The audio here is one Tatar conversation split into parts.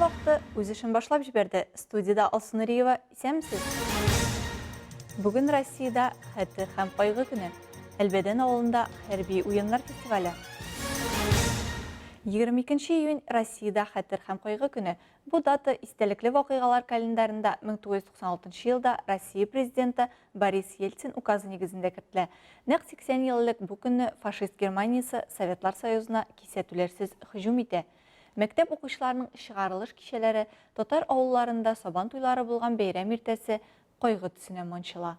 вакыты үз эшен башлап җибәрде. Студиядә Алсу Нуриева, исәнмесез? Бүген Россиядә Хәтер һәм кайгы көне. Әлбәдән авылында хәрби уеннар фестивале. 22 июнь Россиядә Хәтер һәм кайгы көне. Бу дата истәлекле вакыйгалар календаренда 1996 елда Россия Президенты Борис Ельцин указы нигезендә кертелә. Нәкъ 80 ел элек бу көнне фашист Германиясе Советлар Союзына кисәтүләрсез һөҗүм итә. Мәктәп укучыларының чыгарылыш кичәләре, татар авылларында сабан туйлары булган бәйрәм иртәсе кайгы төсенә манчыла.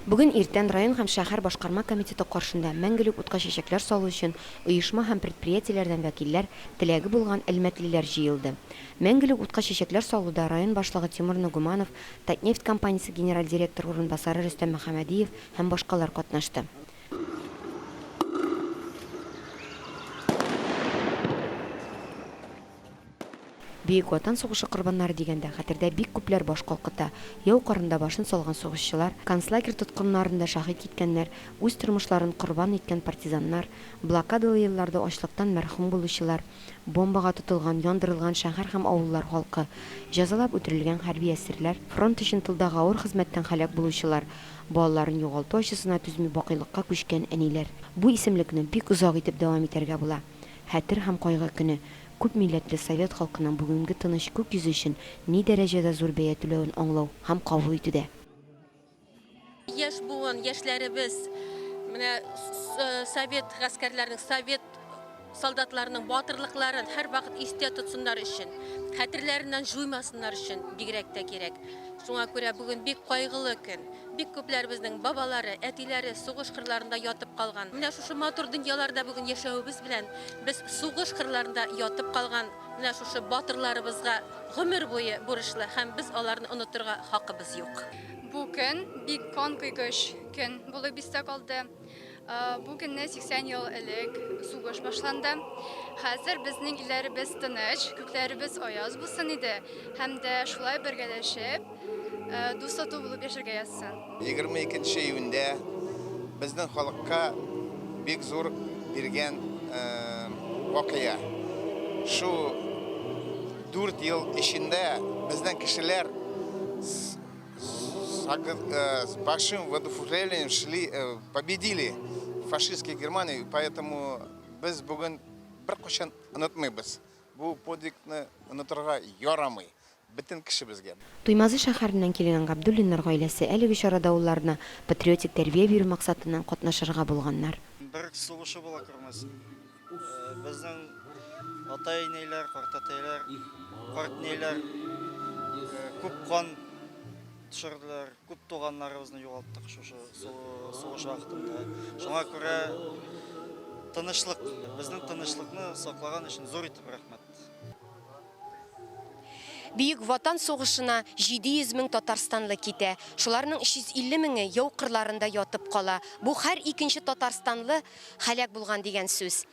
Бүген иртән район һәм шәһәр башкарма комитеты каршында мәңгелек утка чәчәкләр салу өчен оешма һәм предприятиеләрдән вәкилләр, теләге булган әлмәтлеләр җыелды. Мәңгелек утка чәчәкләр салуда район башлыгы Тимур Ногуманов, Татнефть компаниясе генераль директоры урынбасары Рөстәм Мөхәммәдиев һәм башкалар катнашты. Бөек Ватан сугышы корбаннары дигәндә, хәтердә бик күпләр баш калкыта. Яу кырында башын салган сугышчылар, концлагерь тоткыннарында шаһит киткәннәр, үз тормышларын корбан иткән партизаннар, блокадалы елларда ачлыктан мәрхүм булучылар, бомбага тотылган, яндырылган шәһәр һәм авыллар халкы, җәзалап үтерелгән хәрби әсирләр, фронт өчен тылдагы авыр хезмәттән һәлак булучылар, балаларын югалту ачысына түзми бакыйлыкка күчкән әниләр. Бу исемлекне бик озак итеп дәвам итәргә була. Хәтер һәм кайгы көне, күп милләтле совет халкының бүгенге тыныч күк йөзе өчен ни дәрәҗәдә зур бәя түләвен аңлау һәм кабул итүдә. Яшь буын, яшьләребез менә совет гаскәрләренең, совет солдатларының батырлыкларын һәрвакыт истә тотсыннар өчен, хәтерләреннән җуймасыннар өчен бигрәк тә кирәк. Шуңа күрә бүген бик кайгылы көн. Бик күпләребезнең бабалары, әтиләре сугыш кырларында ятып калган. Менә шушы матур дөньяларда бүген яшәвебез белән без сугыш кырларында ятып калган менә шушы батырларыбызга гомер буе бурычлы һәм без аларны онытырга хакыбыз юк. Бу көн бик канкойгыч көн булып истә калды. Бу көнне 80 ел элек сугыш башланды. Хәзер безнең илләребез тыныч, күкләребез аяз булсын иде һәм дә шулай бергәләшеп, дус-тату булып яшәргә язсын. 22 июньдә безнең халыкка бик зур биргән вакыйга. Шул 4 ел эчендә безнең кешеләр с большим воодушевлением шли, победили фашистские Германию, поэтому без бүген беркайчан онытмыйбыз. Бу подвигны онытырга ярамый бөтен кешебезгә. Туймазы шәһәреннән килгән Габдуллиннар гаиләсе әлеге чарада улларына патриотик тәрбия бирү максатыннан катнашырга булганнар. Бер сугышы була күрмәсен. Безнең атай-инәйләр, картәтәйләр, картнәйләр күп кан төшерделәр, күп туганнарыбызны югалттык шушы сугыш вакытында. Шуңа күрә тынычлык, безнең тынычлыкны саклаган өчен зур итеп рәхмәт. Бөек Ватан сугышына 700 мең татарстанлы китә. Шуларның 350 меңе яу кырларында ятып кала. Бу һәр икенче татарстанлы һәлак булган дигән сүз.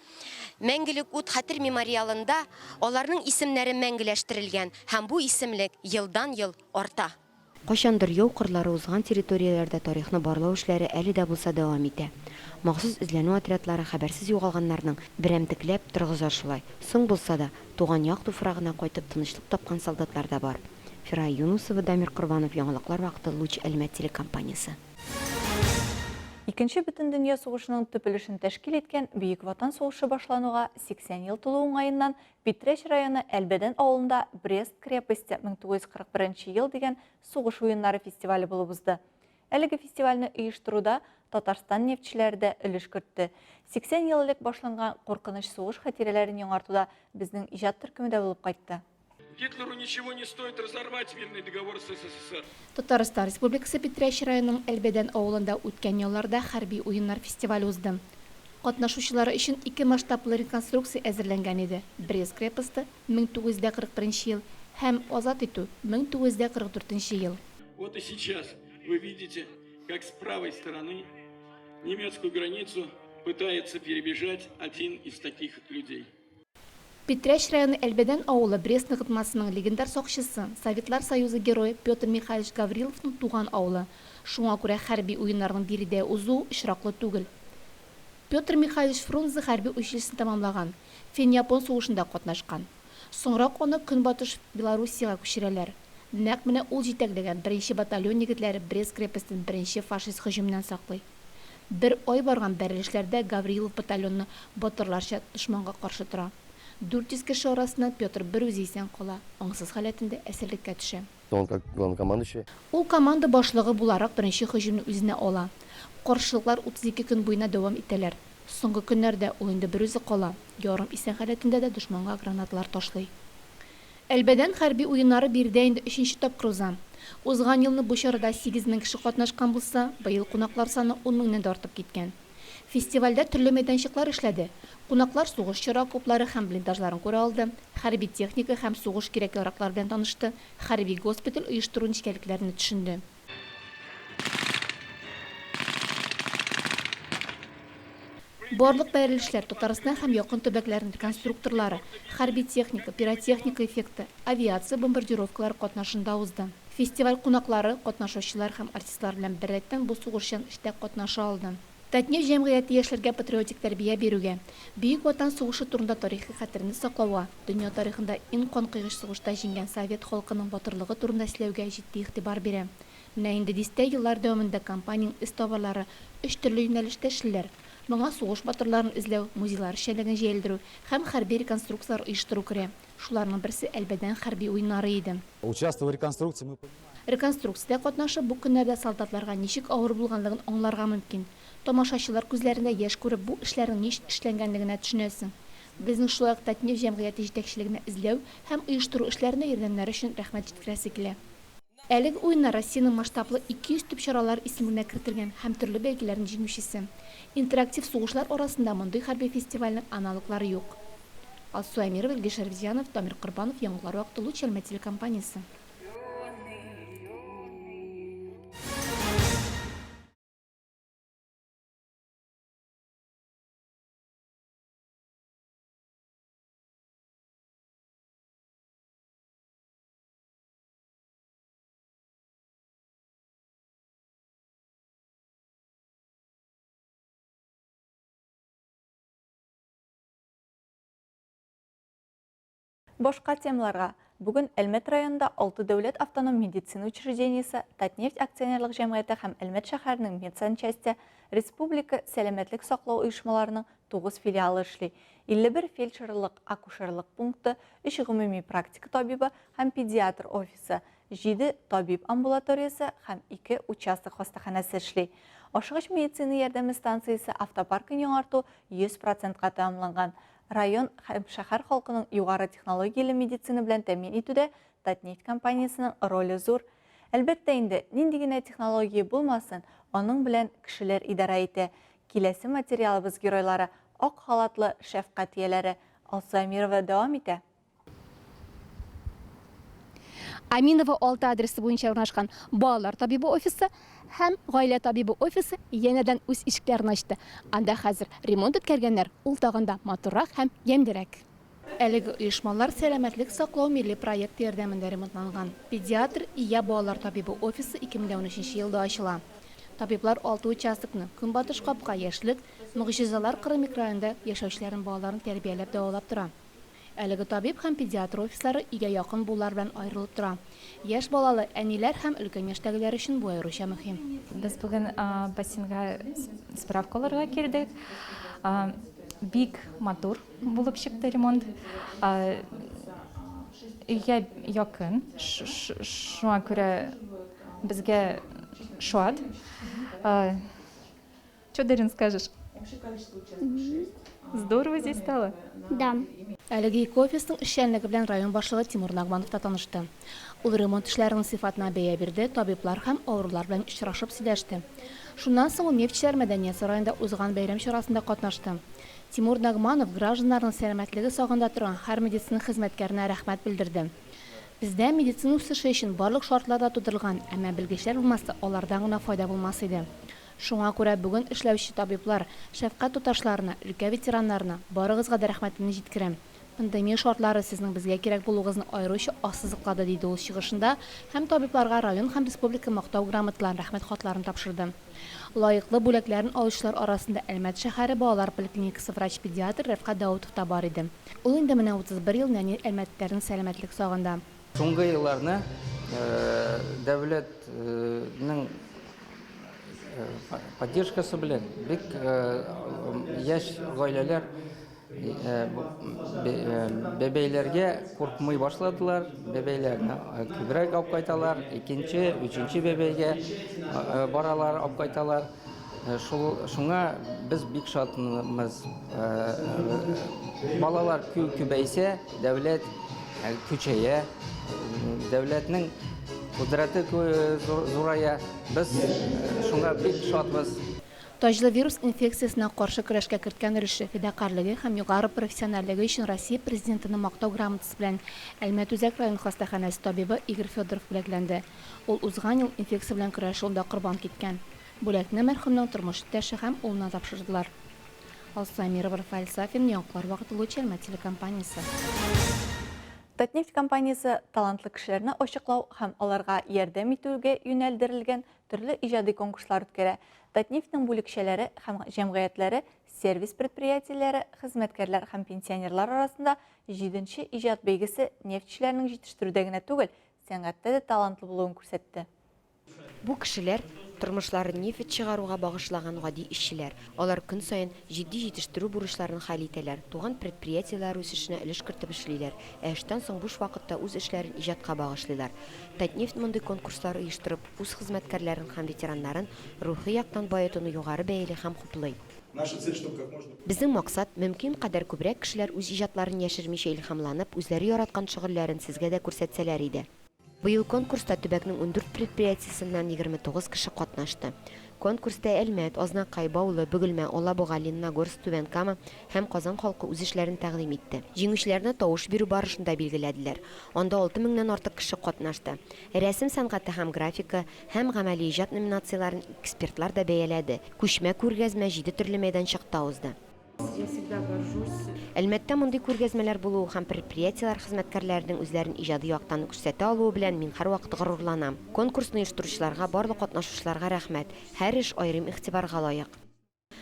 Мәңгелек ут хәтер мемориалында аларның исемнәре мәңгеләштерелгән һәм бу исемлек елдан-ел арта. Кайчандыр яу кырлары узган территорияләрдә тарихны барлау эшләре әле дә булса дәвам итә. Махсус эзләнү отрядлары хәбәрсез югалганнарның берәмтекләп торгыза шулай. Соң булса да, туган як туфрагына кайтып тынычлык тапкан солдатлар да бар. Фирая Юнусова, Дамир Корбанов, Яңалыклар вакыты, Луч Әлмәт телекомпаниясе. Икенче бөтендөнья сугышының төп өлешен тәшкил иткән Бөек Ватан сугышы башлануга 80 ел тулу уңаеннан Питрәч районы Әлбәдән авылында Брест крепосте 1941 ел дигән сугыш уеннары фестивале булып узды. Әлеге фестивальне оештыруда Татарстан нефтьчеләре дә өлеш кертте. 80 ел элек башланган куркыныч сугыш хатирәләрен яңартуда безнең иҗат төркеме дә булып кайтты. Гитлеру ничего не стоит разорвать мирный договор с СССР. Татарстан Республикасы Питрәч районының Әлбәдән авылында үткән ялларда хәрби уеннар фестивале узды. Катнашучылар өчен ике масштаблы реконструкция әзерләнгән иде, Брест крепосте, 1941 ел, һәм Азат итү, 1944 ел. Вот и сейчас вы видите, как с правой стороны немецкую границу пытается перебежать один из таких людей. Питрәч районы Әлбәдән авылы Брест ныгытмасының легендар сакчысы, Советлар Союзы Герое Петр Михайлович Гавриловның туган авылы. Шуңа күрә хәрби уеннарның биредә узуы очраклы түгел. Петр Михайлович Фрунзе хәрби училищесын тәмамлаган, фин-япон сугышында катнашкан. Соңрак аны Көнбатыш Белоруссиягә күчерәләр. Нәкъ менә ул җитәкләгән беренче батальон егетләре Брест крепостен беренче фашист һөҗүменнән саклый. Бер ай барган бәрелешләрдә Гавриилов батальоны батырларча дошманга каршы тора. 400 кеше арасыннан Петр берүзе исән кала, аңсыз халәтендә әсирлеккә төшә. Он как главнокомандующий. Ул команда башлыгы буларак беренче һөҗүмне үзенә ала. Каршылыклар 32 көн буена дәвам итәләр. Соңгы көннәрдә ул инде берүзе кала, ярым исән халәтендә дә дошманга гранаталар ташлый. Әлбәдән хәрби уеннары биредә инде өченче тапкыр уза. Узган елны бу чарада 8000 кеше катнашкан булса, быел кунаклар саны ун меңнән дә артып киткән. Фестивальдә төрле мәйданчыклар эшләде. Кунаклар сугыш чоры окоплары һәм блиндажларын күрә алды, хәрби техника һәм сугыш кирәк-яраклары белән танышты, хәрби госпиталь оештыру нечкәлекләренә төшенде. Барлык бәрелешләр Татарстан һәм якын төбәкләрнең реконструкторлары, хәрби техника, пиротехника эффекты, авиация бомбардировкалары катнашында узды. Фестиваль кунаклары, катнашучылар һәм артистлар белән беррәттән бу сугышчан эштә катнаша алды. Татнефть җәмгыяте яшьләргә патриотик тәрбия бирүгә, Бөек Ватан сугышы турында тарихи хәтерне саклауга, дөнья тарихында иң канкойгыч сугышта җиңгән совет халкының батырлыгы турында сөйләүгә җитди игътибар бирә. Менә инде дистә еллар дәвамында компаниянең эзтабарлары өч төрле юнәлештә эшлиләр. Моңа сугыш батырларын эзләү, музейлар эшчәнлеген җәелдерү һәм хәрби реконструкцияләр оештыру керә. Шуларның берсе Әлбәдән хәрби уеннары иде. Участвуя в реконструкции, мы понимаем. Реконструкциядә катнашып, бу көннәрдә солдатларга ничек авыр булганлыгын аңларга мөмкин. Тамашачылар күзләрендә яшь күреп, бу эшләрнең ни өчен эшләнгәнлегенә төшенәсең. Безнең шулай ук Татнефть җәмгыяте җитәкчелегенә эзләү һәм оештыру эшләрендә ярдәмнәре өчен рәхмәт җиткерәсе килә. Әлеге уеннар Россиянең масштаблы 200 төп чаралар исемлегенә кертелгән һәм төрле бәйгеләрнең җиңүчесе. Интерактив сугышлар арасында мондый хәрби фестивальнең аналоглары юк. Алсу Әмирова, Илгиз Шәрифзянов, Дамир Корбанов, Яңалыклар вакыты, Луч Әлмәт телекомпаниясе. Башка темаларга. Бүген Әлмәт районында 6 дәүләт автоном медицина учреждениесе, Татнефть акционерлык җәмгыяте һәм Әлмәт шәһәренең медсанчасте, республика сәламәтлек саклау оешмаларының 9 филиалы эшли. 51 фельдшерлык-акушерлык пункты, 3 гомуми практика табибы һәм педиатр офисы, җиде табиб амбулаториясе һәм ике участок хастаханәсе эшли. Ашыгыч медицина ярдәме станциясе автопаркын яңарту 100 процентка тәмамланган. Район һәм шәһәр халкының югары технологияле медицина белән тәэмин итүдә Татнефть компаниясенең роле зур. Әлбәттә инде, нинди генә технология булмасын, аның белән кешеләр идарә итә. Киләсе материалыбыз геройлары, ак халатлы шәфкать ияләре. Алсу Әмирова дәвам итә. Аминова 6 адресы буенча урнашкан балалар табибы офисы һәм гаилә табибы офисы янәдән үз ишекләрен ачты. Анда хәзер ремонт үткәргәннәр, ул тагын да матуррак һәм ямьлерәк. Әлеге оешмалар Сәламәтлек саклау милли проекты ярдәмендә ремонтланган. Педиатр ия балалар табибы офисы 2013 елда ачыла. Табиблар алты участокны, Көнбатыш капка, Яшьлек, Могҗизалар кыры микрорайонында яшәүчеләрнең балаларын тәрбияләп-дәвалап тора. Әлеге табиб һәм педиатр офислары өйгә якын булулары белән аерылып тора. Яшь балалы әниләр һәм өлкән яшьтәгеләр өчен бу аеруча мөһим. Без бүген бассейнга справка алырга килдек. Бик матур булып чыкты ремонт. Өйгә якын, шуңа күрә безгә шат. Что, Дарин, скажешь? Здорово здесь стало? Да. Әлеге ике офисның эшчәнлеге белән район башлыгы Тимур Нагманов та танышты. Ул ремонт эшләренең сыйфатына бәя бирде, табиблар һәм авырулар белән очрашып сөйләште. Шуннан соң ул Нефтьчеләр мәдәният сараенда узган бәйрәм чарасында катнашты. Тимур Нагманов гражданнарның сәламәтлеге сагында торган һәр медицина хезмәткәренә рәхмәт белдерде. Бездә медицина үсеше өчен барлык шартлар да тудырылган, әмма белгечләр булмаса, алардан гына файда булмас иде. Шуңа күрә бүген эшләүче табиблар, шәфкать туташларына, өлкә ветераннарына, барыгызга да рәхмәтемне җиткерәм. Пандемия шартлары сезнең безгә кирәк булуыгызны аеруча ассызыклады, диде ул чыгышында һәм табибларга район һәм республика Мактау грамоталарын, Рәхмәт хатларын тапшырды. Лаеклы бүләкләрен алучылар арасында Әлмәт шәһәре балалар поликлиникасы врач-педиатры Рәфкать Даутов та бар иде. Ул инде менә 31 ел нәни әлмәтлеләрнең сәламәтлек сагында. Соңгы елларны дәүләтнең поддержкасы белән бик яшь гаиләләр бәбәйләргә куркмый башладылар, бәбәйләрне күбрәк алып кайталар, икенче, өченче бәбәйгә баралар, алып кайталар. Шул шуңа без бик шатмыз. Балалар күбәйсә, дәүләт көчәя, дәүләтнең кодрәте зурая. Без шуңа бик шатбыз. Таҗлы вирус инфекциясенә каршы көрәшкә керткән өлеше, фидакарьлеге һәм югары профессиональлеге өчен Россия Президентының Мактау грамотасы белән Әлмәт үзәк район хастаханәсе табибы Игорь Федоров бүләкләнде. Ул узган ел инфекция белән көрәш юлында корбан киткән. Бүләкне мәрхүмнең тормыш иптәше һәм улына тапшырдылар. Алсу Әмирова, Рафаэль Сафин, Яңалыклар вакыты, Луч Әлмәт телекомпаниясе. Татнефть компаниясе талантлы кешеләрне ачыклау һәм аларга ярдәм итүгә юнәлдерелгән төрле иҗади конкурслар үткәрә. Татнефтьнең бүлекчәләре һәм җәмгыятьләре, сервис предприятиеләре, хезмәткәрләр һәм пенсионерлар арасында җиденче иҗат бәйгесе нефтьчеләрнең җитештерүдә генә түгел, сәнгатьтә дә талантлы булуын күрсәтте. Бу кешеләр, тормышларын нефть чыгаруга багышлаган гади эшчеләр. Алар көн саен җитди җитештерү бурычларын хәл итәләр, туган предприятиеләре үсешенә өлеш кертеп эшлиләр, ә эштән соң буш вакытта үз эшләрен иҗатка багышлыйлар. Татнефть мондый конкурслар оештырып, үз хезмәткәрләрен һәм ветераннарын рухи яктан баетуны югары бәяли һәм хуплый. Безнең максат, мөмкин кадәр күбрәк кешеләр үз иҗатларын яшермичә илһамланып, үзләре яраткан шөгыльләрен сезгә дә күрсәтсәләр иде. Быел конкурста төбәкнең 14 предприятиесеннән 29 кеше катнашты. Конкурста Әлмәт, Азнакай, Баулы, Бөгелмә, Алабуга, Лениногорск, Түбән Кама һәм Казан халкы үз эшләрен тәкъдим итте. Җиңүчеләрне тавыш бирү барышында билгеләделәр. Анда 6 меңнән артык кеше катнашты. Рәсем сәнгате һәм графика, һәм гамәли иҗат номинацияләрен экспертлар да бәяләде. Күчмә күргәзмә җиде төрле мәйданчыкта узды. Әлмәттә мондый күргәзмәләр булуы һәм предприятиеләр хезмәткәрләренең үзләрен иҗади яктан күрсәтә алуы белән мин һәрвакыт горурланам. Конкурсны оештыручыларга, барлык катнашучыларга рәхмәт. Һәр эш аерым игътибарга лаек.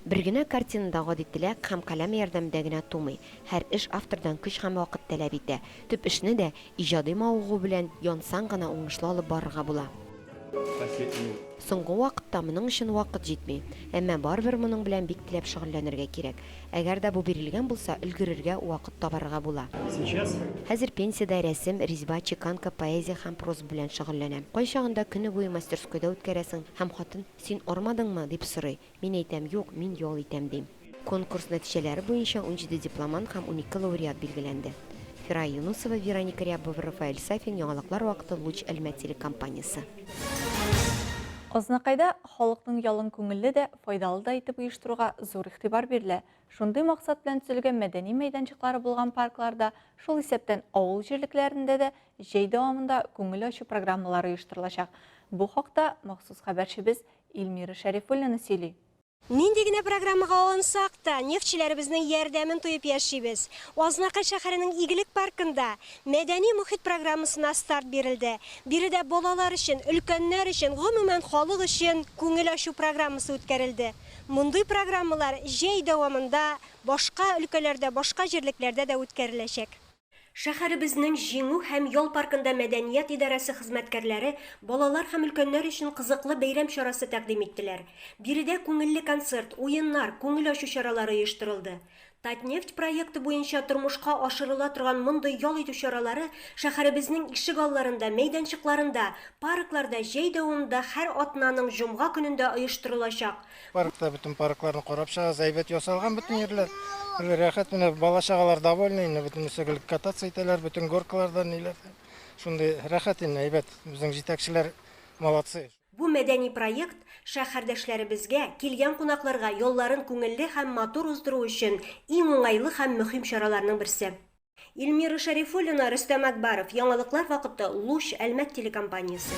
Бер генә картина да гади теләк һәм каләм ярдәмендә генә тумый. Һәр эш автордан көч һәм вакыт таләп итә. Төп эшне дә иҗади мавыгу белән янсаң гына уңышлы алып барырга була. Соңгы вакытта моның өчен вакыт җитми. Әмма барыбер моның белән бик теләп шөгыльләнергә кирәк. Әгәр дә бу бирелгән булса, өлгерергә, вакыт табарга була. Хәзер пенсиядә рәсем, резьба, чеканка, поэзия һәм проза белән шөгыльләнәм. Кайчагында көне буе мастерскойда үткәрәсең һәм хатын, Син армадыңмы? дип сорый. Мин әйтәм, юк, мин ял итәм, дим. Конкурс нәтиҗәләре буенча 17 дипломант һәм 12 лауреат билгеләнде. Фирая Юнысова, Вероника Рябова, Рафаэль Сафин, Яңалыклар вакыты, Луч Әлмәт телекомпаниясе. Азнакайда халыкның ялын күңелле дә, файдалы да итеп оештыруга зур игътибар бирелә. Шундый максат белән төзелгән мәдәни мәйданчыклары булган паркларда, шул исәптән авыл җирлекләрендә дә җәй дәвамында күңел ачу программалары оештырылачак. Бу хакта махсус хәбәрчебез Илмира Шәрифуллина сөйли. Нинди генә программага алынсак та, нефтьчеләребезнең ярдәмен тоеп яшибез. Азнакай шәһәренең Игелек паркында Мәдәни мохит программасына старт бирелде. Биредә балалар өчен, өлкәннәр өчен, гомумән, халык өчен күңел ачу программасы үткәрелде. Мондый программалар җәй дәвамында башка өлкәләрдә, башка җирлекләрдә дә үткәреләчәк. Шәһәребезнең Җиңү һәм ял паркында мәдәният идарәсе хезмәткәрләре балалар һәм өлкәннәр өчен кызыклы бәйрәм чарасы тәкъдим иттеләр. Биредә күңелле концерт, уеннар, күңел ачу чаралары оештырылды. Татнефть проекты буенча тормышка ашырыла торган мондый ял итү чаралары шәһәребезнең ишегалларында, мәйданчыкларында, паркларда җәй дәвамында һәр атнаның җомга көнендә оештырылачак. Паркта бөтен паркларны карап чыгабыз, әйбәт ясалган бөтен җирләр. Рәхәт менә бала-чагалар довольны инде, бөтенесе гел кататься итәләр, бөтен горкалардан, ниләрдән. Шундый рәхәт инде, әйбәт. Безнең җитәкчеләр молодцы. Бу мәдәни проект шәһәрдәшләребезгә, килгән кунакларга ялларын күңелле һәм матур уздыру өчен иң уңайлы һәм мөһим чараларның берсе. Эльмира Шәрифуллина, Рөстәм Әкбаров, Яңалыклар вакыты, Луч, Әлмәт телекомпаниясе.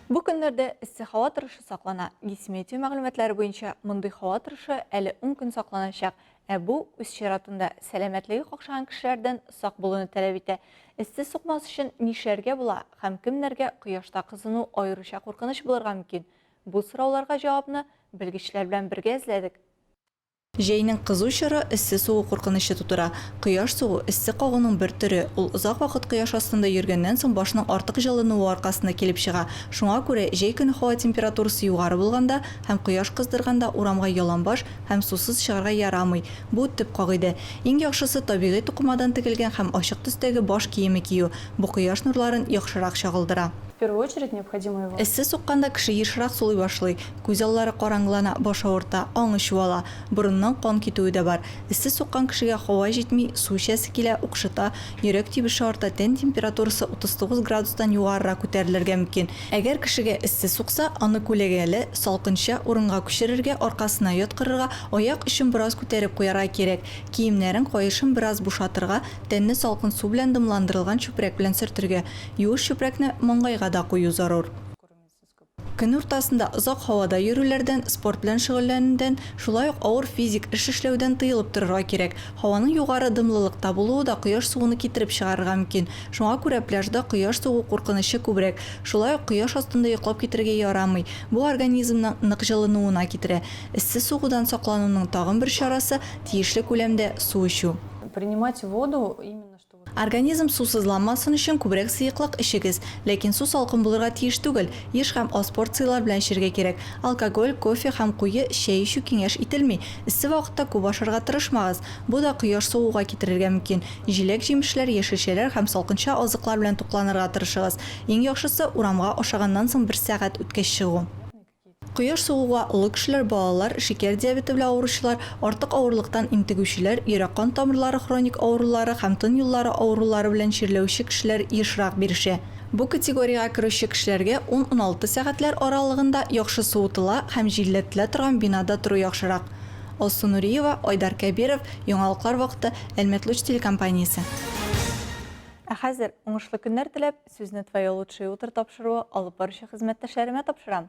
Бу көннәрдә эссе һава торышы саклана. Гисметео мәгълүматлары буенча, мондый һава торышы әле ун көн сакланачак. Ә бу, үз чиратында, сәламәтлеге какшаган кешеләрдән сак булуны таләп итә. Эссе сукмас өчен нишләргә була һәм кемнәргә кояшта кызыну аеруча куркыныч булырга мөмкин? Бу сорауларга җавапны белгечләр белән бергә эзләдек. Җәйнең кызу чоры эссе сугу куркынычы тудыра. Кояш сугу, эссе кагуның бер төре, ул озак вакыт кояш астында йөргәннән соң башның артык җылынуы аркасында килеп чыга. Шуңа күрә җәй көне һава температурасы югары булганда һәм кояш кыздырганда урамга яланбаш һәм сусыз чыгарга ярамый. Бу, төп кагыйдә. Иң яхшысы, табигый тукымадан тегелгән һәм ачык төстәге баш киеме кию. Бу кояш нурларын яхшырак чагылдыра. В первую очередь необходимо его. Эссе сукканда кеше ешрак сулый башлый, күз аллары караңгылана, баш авырта, аңы чуала. Борыннан кан китүе дә бар. Эссе суккан кешегә һава җитми, су эчәсе килә, укшыта, йөрәк тибеше арта, тән температурасы 39 градустан югарырак күтәрелергә мөмкин. Әгәр кешегә эссе сукса, аны күләгәле, салкынча урынга күчерергә, аркасына яткырырга, аяк очын бераз күтәреп куярга кирәк. Киемнәрен, каешын бераз бушатырга, тәнне салкын су белән дымландырылган чүпрәк белән сөртергә. Юеш чүпрәкне маңгайга да кую зарур. Көн уртасында озак һавада йөрүләрдән, спорт белән шөгыльләнүдән, шулай ук авыр физик эш эшләүдән тыелып торырга кирәк. Һаваның югары дымлылыкта булуы да кояш сугуны китереп чыгарырга мөмкин. Шуңа күрә пляжда кояш сугу куркынычы күбрәк. Шулай ук кояш астында йоклап китәргә ярамый. Бу организмның нык җылынуына китерә. Эссе сугудан саклануның тагын бер чарасы, тиешле күләмдә су эчү. Принимать воду именно чтобы. Организм сусызланмасын өчен күбрәк сыеклык эчегез. Ләкин су салкын булырга тиеш түгел. Еш һәм аз порцияләр белән эчәргә кирәк. Алкоголь, кофе һәм куе чәй эчү киңәш ителми. Эссе вакытта күп ашарга тырышмагыз. Бу да кояш сугуга китерергә мөмкин. Җиләк-җимешләр, яшелчәләр һәм салкынча азыклар белән тукланырга тырышыгыз. Иң яхшысы, урамга ашаганнан соң бер сәгать үткәч чыгу. Кояш сугуга олы кешеләр, балалар, шикәр диабеты белән авыручылар, артык авырлыктан интегүчеләр, йөрәк-кан тамырлары хроник авырулары һәм тын юллары авырулары белән чирләүче кешеләр ешрак бирешә. Бу категориягә керүче кешеләргә ун-уналты сәгатьләр аралыгында яхшы суытыла һәм җилләтелә торган бинада тору яхшырак. Алсу Нуриева, Айдар Кәбиров, Яңалыклар вакыты, Әлмәт Луч телекомпаниясе. Ә хәзер, уңышлы көннәр теләп, сүзне Твое лучшее утро тапшыруы алып баручы хезмәттәшләремә тапшырам.